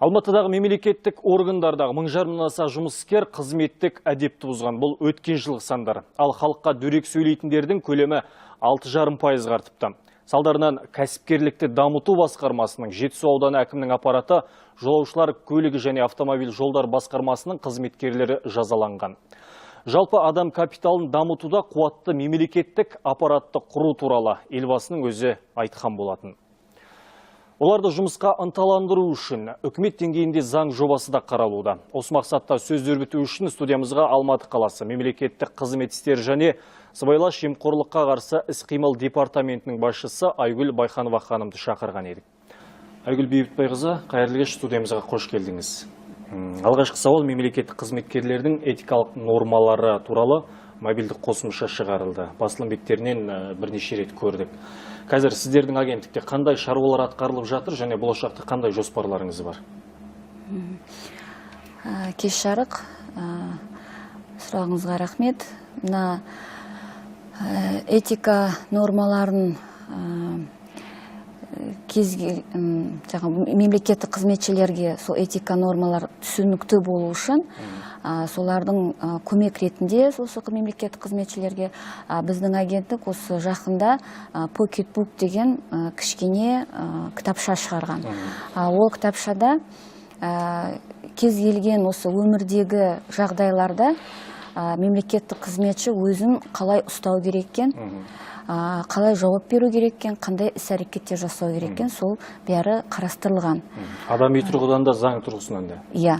Алматыдағы мемлекеттік органдардағы 1500-дан аса жұмыскер қызметтік әдепті бұзған. Бұл өткен жылғы сандар. Ал халыққа дөрекі сөйлейтіндердің көлемі 6,5%-ға артыпты. Салдарынан кәсіпкерлікті дамыту басқармасының, Жетісу ауданы әкімінің аппараты, жолаушылар көлігі және автомобиль жолдар басқармасының қызметкерлері жазаланған. Жалпы, адам капиталын дамытуда қуатты мемлекеттік аппаратты құру туралы Елбасының өзі айтқан болатын. Оларды жұмысқа ынталандыру үшін үкімет деңгейінде заң жобасы да қаралуда. Осы мақсатта сөз өрбіту үшін студиямызға Алматы қаласы мемлекеттік қызмет істері және сыбайлас жемқорлыққа қарсы іс-қимыл департаментінің басшысы Айгүл Байханова ханымды шақырған едік. Айгүл Бейбітбайқызы, қайырлы кеш, студиямызға қош келдіңіз. Алғашқы сауал: мемлекеттік қызметкерлердің этикалық нормалары туралы мобильдік қосымша шығарылды. Басылым беттерінен бірнеше рет көрдік. Қазір сіздердің агенттікте қандай шаруалар атқарылып жатыр және болашақта қандай жоспарларыңыз бар? Кеш жарық. Сұрағыңызға рахмет. Мына этика нормаларын жаңағы мемлекеттік қызметшілерге сол этика нормалар түсінікті болу үшін, солардың көмек ретінде осы мемлекеттік қызметшілерге біздің агенттік осы жақында покетбук деген кішкене кітапша шығарған. Ол кітапшада кез келген осы өмірдегі жағдайларда мемлекеттік қызметші өзін қалай ұстау керек екен, қалай жауап беру керек екен, қандай іс әрекеттер жасау керек екен, сол бәрі қарастырылған. Адами тұрғыдан да, заң тұрғысынан да. Иә.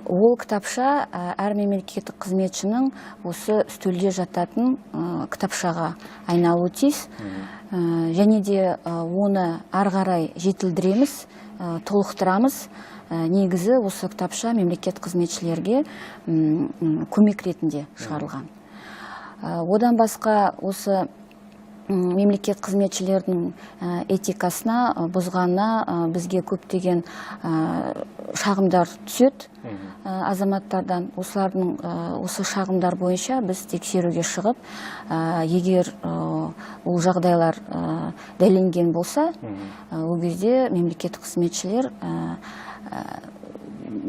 Ол кітапша әр мемлекеттік қызметшінің осы үстелде жататын кітапшаға айналуы тиіс. Және де оны ары қарай жетілдіреміз, толықтырамыз. Негізі осы кітапша мемлекет қызметшілерге көмек ретінде шығарылған. Одан басқа осы мемлекет қызметшілердің этикасына бұзғанына бізге көптеген шағымдар түседі азаматтардан. Осылардың осы шағымдар бойынша біз тексеруге шығып, егер ол жағдайлар дәлелденген болса, ол кезде мемлекеттік қызметшілер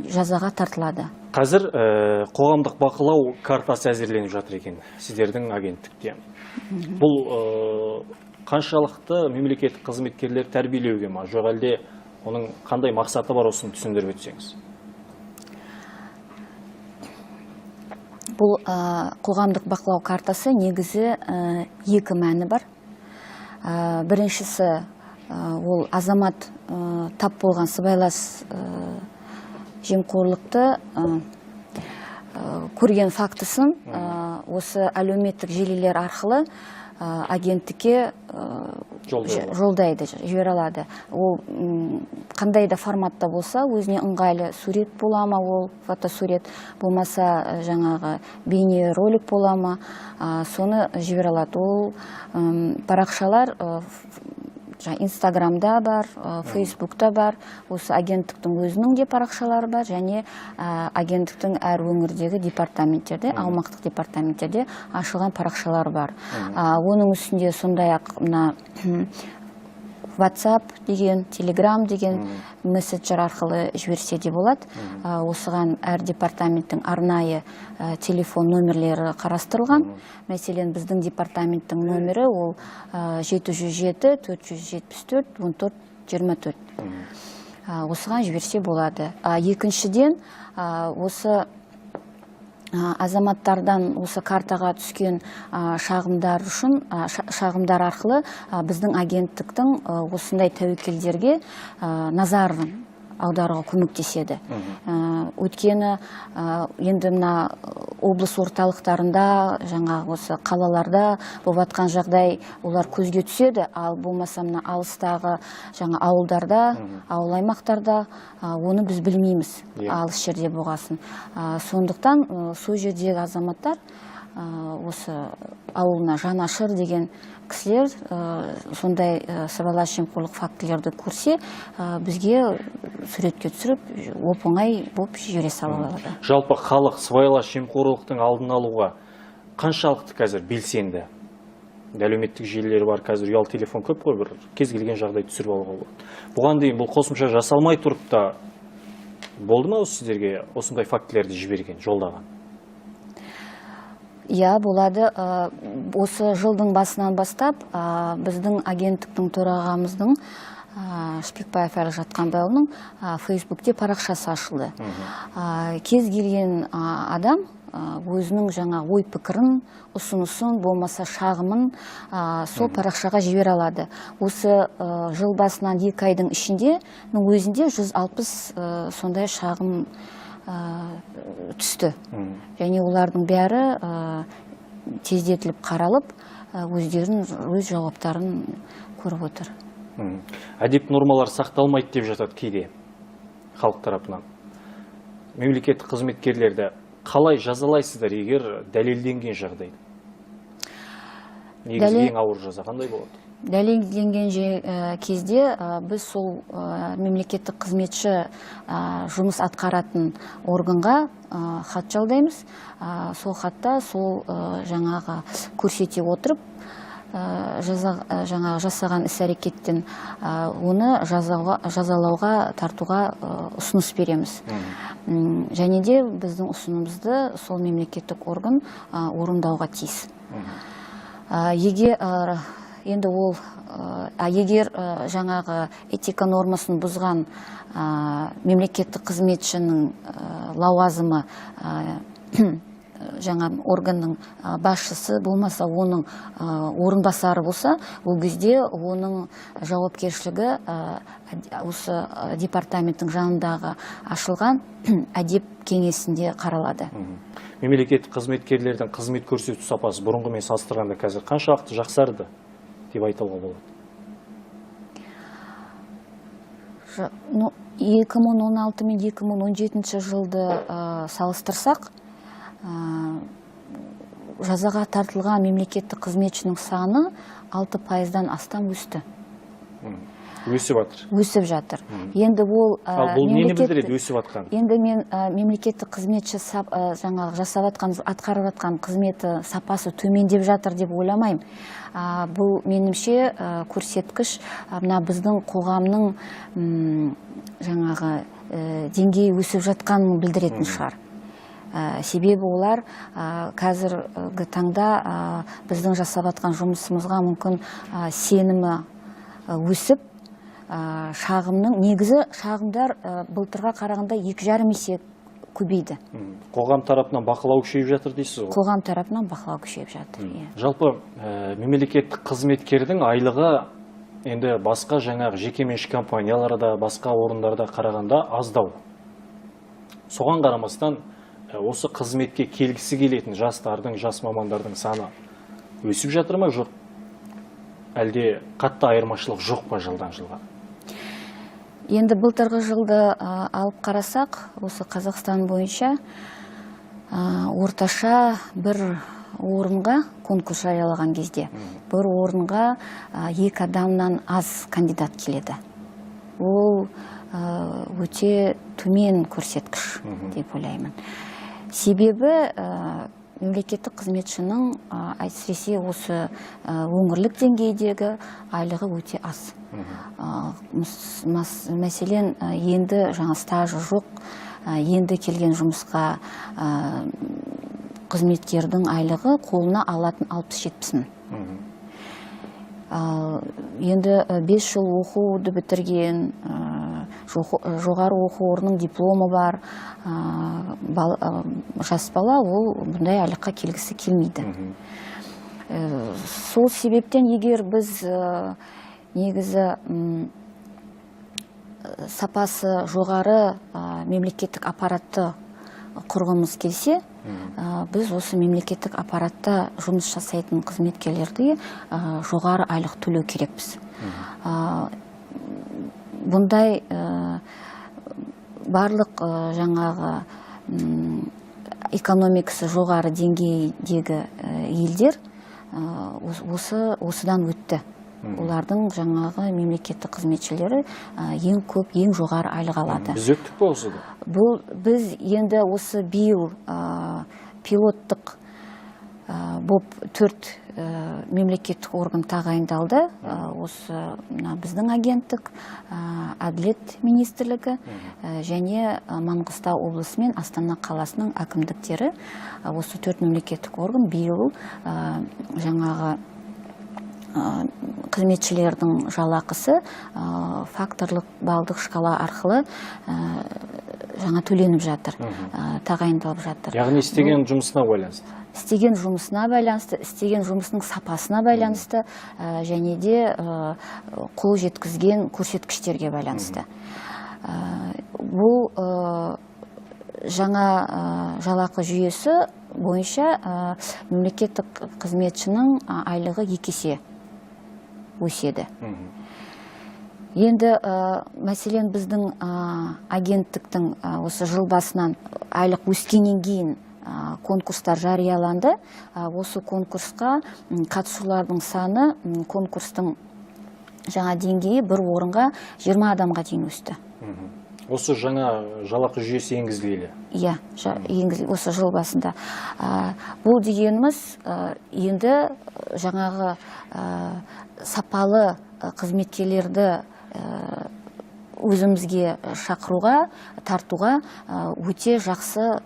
жазаға тартылады. Қазір қоғамдық бақылау картасы әзірленіп жатыр екен сіздердің агенттікте. Бұл қаншалықты мемлекеттік қызметкерлер тәрбиелеуге ма, жоқ әлде оның қандай мақсаты бар, осыны түсіндіріп өтсеңіз. Бұл қоғамдық бақылау картасы негізі екі мәні бар. Біріншісі, ол азамат тап болған сыбайлас жемқорлықты көрген фактысын осы әлеуметтік желілер арқылы агенттікке Жолдай алады. Жолдайды, жібере алады. Ол қандай да форматта болса, өзіне ыңғайлы сурет бола ма, ол фотосурет болмаса, жаңағы бейне ролик бола ма, соны жібере алады. Ол парақшалар жаңа Инстаграмда бар, Фейсбукта бар, осы агенттіктің өзінің де парақшалары бар және агенттіктің әр өңірдегі департаменттерде, аумақтық департаменттерде ашылған парақшалар бар. Оның үстінде сондай ақ мына WhatsApp деген, Telegram деген мессенджер арқылы жіберсе де болады. Осыған әр департаменттің арнайы телефон номерлері қарастырылған. Мәселен, біздің департаменттің номері ол 707 474 14 24. Осыған жіберсе болады. Екіншіден, осы азаматтардан осы картаға түскен шағымдар үшін, шағымдар арқылы біздің агенттіктің осындай тәуекелдерге назарын аударуға көмектеседі. Өйткені енді мына облыс орталықтарында, жаңағы осы қалаларда болып жатқан жағдай олар көзге түседі, ал болмаса мына алыстағы жаңа ауылдарда, ауыл аймақтарда оны біз білмейміз, алыс жерде болғасын. Сондықтан сол жердегі азаматтар, осы ауылына жанашыр деген кісілер сондай сыбайлас жемқорлық фактілерді көрсе, бізге суретке түсіріп, оп оңай болып жібере сала алады. Жалпы, халық сыбайлас жемқорлықтың алдын алуға қаншалықты қазір белсенді? Әлеуметтік желілер бар, қазір ұялы телефон көп қой, бір кез келген жағдай түсіріп алуға болады. Бұған дейін бұл қосымша жасалмай тұрып та Болды ма осы сіздерге осындай фактілерді жіберген, жолдаған? Иә, болады. Осы жылдың басынан бастап біздің агенттіктің төрағамыздың Шпекбаев Әлі Жатқанбайұлының Фейсбукте парақшасы ашылды. Кез келген адам өзінің жаңа ой пікірін, ұсынысын, болмаса шағымын сол парақшаға жібере алады. Осы жыл басынан 2 айдың ішінде өзінде 160 сондай шағым түсті. Және олардың бәрі тездетіліп қаралып, өздерін өз жауаптарын көріп отыр. Әдеп нормалар сақталмайды деп жатады кейде халық тарапынан. Мемлекеттік қызметкерлерді қалай жазалайсыздар, егер дәлелденген жағдайда? Негізі ең ауыр жаза қандай болады? Дәлелденген кезде біз сол мемлекеттік қызметші жұмыс атқаратын органға хат жолдаймыз. Сол хатта сол жаңағы көрсете отырып, жаңағы жасаған іс-әрекеттен оны жазалауға тартуға ұсыныс береміз. Және де біздің ұсынымызды сол мемлекеттік орган орындауға тиіс. Егер енді ол, егер жаңағы этика нормасын бұзған мемлекеттік қызметшінің лауазымы жаңа органның басшысы болмаса оның орынбасары болса, ол кезде оның жауапкершілігі осы департаменттің жанындағы ашылған әдеп кеңесінде қаралады. Мемлекеттік қызметкерлердің қызмет көрсету сапасы бұрынғымен салыстырғанда қазір қаншалықты жақсарды деп айтуға болады? 2016 мен 2017 жылды салыстырсақ, жазаға тартылған мемлекеттік қызметшінің саны 6%-дан астам өсті. Өсіп жатыр. Өсіп жатыр. Енді ол Ал бұл нені білдіреді өсіп жатқан? Енді мен мемлекеттік қызметші жаңағы жасап жатқан, атқарып жатқан қызметі сапасы төмендеп жатыр деп ойламаймын. Бұл меніңше көрсеткіш мына біздің қоғамның жаңағы деңгейі өсіп жатқанын білдіретін шығар. Себебі олар қазіргі таңда біздің жасап жатқан жұмысымызға мүмкін сенімі өсіп, шағымның негізі шағымдар былтырға қарағанда 2,5 есе көбейді. Қоғам тарапынан бақылау күшейіп жатыр дейсіз ғой? Қоғам тарапынан бақылау күшейіп жатыр, иә. Жалпы мемлекеттік қызметкердің айлығы енді басқа жаңағы жекеменшік компанияларда, басқа орындарда қарағанда аздау. Соған қарамастан осы қызметке келгісі келетін жастардың, жас мамандардың саны өсіп жатыр ма, жоқ? Әлде қатты айырмашылық жоқ па жылдан жылға? Енді былтырғы жылды алып қарасақ, осы Қазақстан бойынша орташа бір орынға конкурс жариялаған кезде бір орынға 2 адамнан аз кандидат келеді. Ол өте төмен көрсеткіш деп ойлаймын. Себебі мемлекеттік қызметшінің, әсіресе осы өңірлік деңгейдегі айлығы өте аз. Мәселен, енді жаңа стажы жоқ, енді келген жұмысқа қызметкердің айлығы қолына алатын 60-70 мың. Енді 5 жыл оқуды бітірген, жоғары оқу орнының дипломы бар, жас бала ол бұндай айлыққа келгісі келмейді. Сол себептен егер біз негізі сапасы жоғары мемлекеттік аппаратты құрғымыз келсе, біз осы мемлекеттік аппаратта жұмыс жасайтын қызметкерлерге жоғары айлық төлеу керекпіз. Бұндай барлық жаңағы экономикасы жоғары деңгейдегі елдер осыдан өтті. Олардың жаңағы мемлекеттік қызметшілері ең көп, ең жоғары айлық алады. Біз өттік пе осыдан? Бұл біз енді осы биыл пилоттық Боп 4 мемлекеттік орган тағайындалды. Осы мына біздің агенттік, Әділет министрлігі және Маңғыстау облысы мен Астана қаласының әкімдіктері. Осы 4 мемлекеттік орган биыл жаңағы қызметшілердің жалақысы факторлық балдық шкала арқылы жаңа төленіп жатыр, тағайындалып жатыр. Яғни істеген жұмысына байланысты. Істеген жұмысына байланысты, істеген жұмысының сапасына байланысты және де қол жеткізген көрсеткіштерге байланысты. Бұл жаңа жалақы жүйесі бойынша мемлекеттік қызметшінің айлығы 2 есе өседі. Енді мәселен, біздің агенттіктің осы жыл басынан айлық өскеннен кейін конкурстар жарияланды. Осы конкурсқа қатысушылардың саны, конкурстың жаңа деңгейі бір орынға 20 адамға дейін өсті. Осы жаңа жалақы жүйесі енгізілгелі? Иә, осы жыл басында. Бұл дегеніміз, енді жаңағы сапалы қызметкерлерді өзімізге шақыруға, тартуға өте жақсы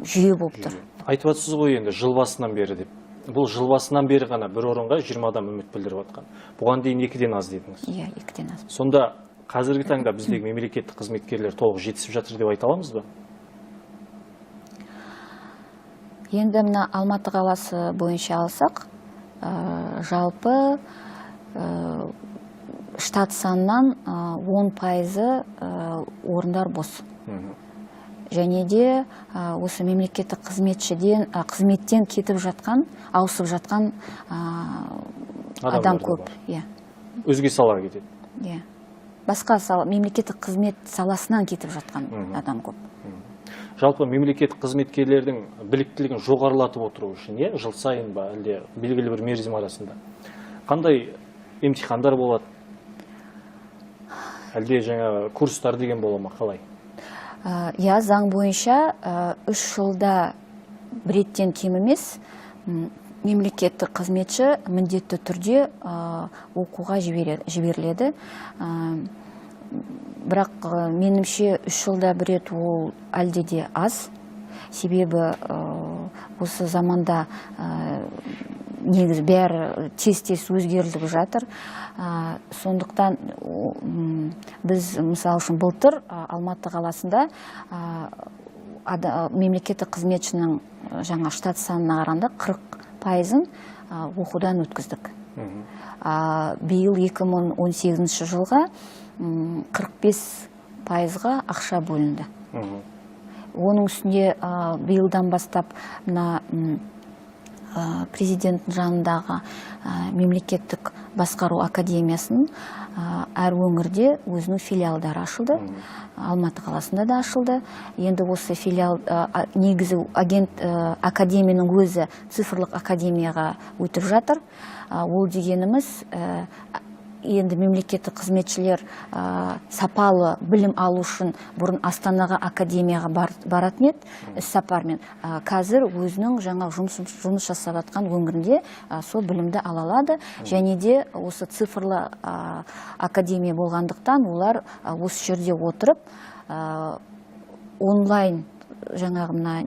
жүйе болып тұр. Айтып жатсыз ғой енді жыл басынан бері деп. Бұл жыл басынан бері ғана бір орынға 20 адам үміт білдіріп жатқан. Бұған дейін 2-ден аз дедіңіз. Иә, 2-ден аз. Сонда қазіргі таңда біздегі мемлекеттік қызметкерлер толық жетісіп жатыр деп айта аламыз ба? Енді мына Алматы қаласы бойынша алсақ, жалпы штат санынан 10% орындар бос. Және де осы мемлекеттік қызметтен кетіп жатқан, ауысып жатқан адам Адамдар да көп. бар. Иә. Өзге салаға кетеді. Иә. Басқа сала, мемлекеттік қызмет саласынан кетіп жатқан адам көп. Жалпы мемлекеттік қызметкерлердің біліктілігін жоғарылатып отыру үшін, иә, жыл сайын ба, әлде белгілі бір мерзім арасында қандай емтихандар болады? Әлде жаңа курстар деген бола ма, қалай? Иә, заң бойынша 3 жылда бір реттен кем емес, мемлекеттік қызметші міндетті түрде оқуға жіберіледі. Бірақ меніңше 3 жылда бір рет ол әлде де аз. Себебі осы заманда негізі бәрі тез-тез өзгеріліп жатыр. Сондықтан біз, мысал үшін, былтыр Алматы қаласында мемлекеттік қызметшінің жаңа штат санына қарағанда 40%-ын оқудан өткіздік. Биыл 2018 жылға 45%-ға ақша бөлінді. Оның үстіне биылдан бастап мына президенттің жанындағы мемлекеттік басқару академиясының әр өңірде өзінің филиалдары ашылды. Алматы қаласында да ашылды. Енді осы филиал, негізі агент, академияның өзі цифрлық академияға өтіп жатыр. Ол дегеніміз, енді мемлекеттік қызметшілер сапалы білім алу үшін бұрын Астанаға академияға баратын еді іс-сапармен. Қазір өзінің жаңа жұмыс жасап жатқан өңірінде сол білімді ала алады. Және де осы цифрлы академия болғандықтан олар осы жерде отырып, онлайн жаңағы мына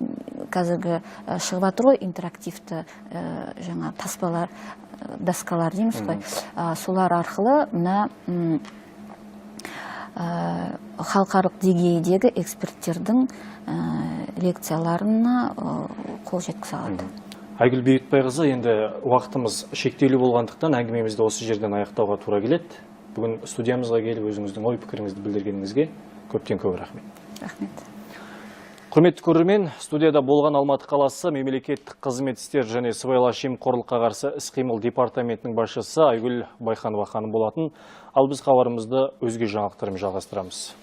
қазіргі шығып жатыр ғой интерактивті, жаңа таспалар, доскалар дейміз ғой. Солар арқылы мына халықаралық деңгейдегі эксперттердің лекцияларына қол жеткізе алады. Айгүл Бейбітбайқызы, енді уақытымыз шектеулі болғандықтан әңгімемізді осы жерден аяқтауға тура келеді. Бүгін студиямызға келіп өзіңіздің ой пікіріңізді білдіргеніңізге көптен көп рахмет. Рахмет. Құрметті көрермен, студияда болған Алматы қаласы мемлекеттік қызмет істері және сыбайлас жемқорлыққа қарсы іс-қимыл департаментінің басшысы Айгүл Байханова ханым болатын. Ал біз хабарымызды өзге жаңалықтармен жалғастырамыз.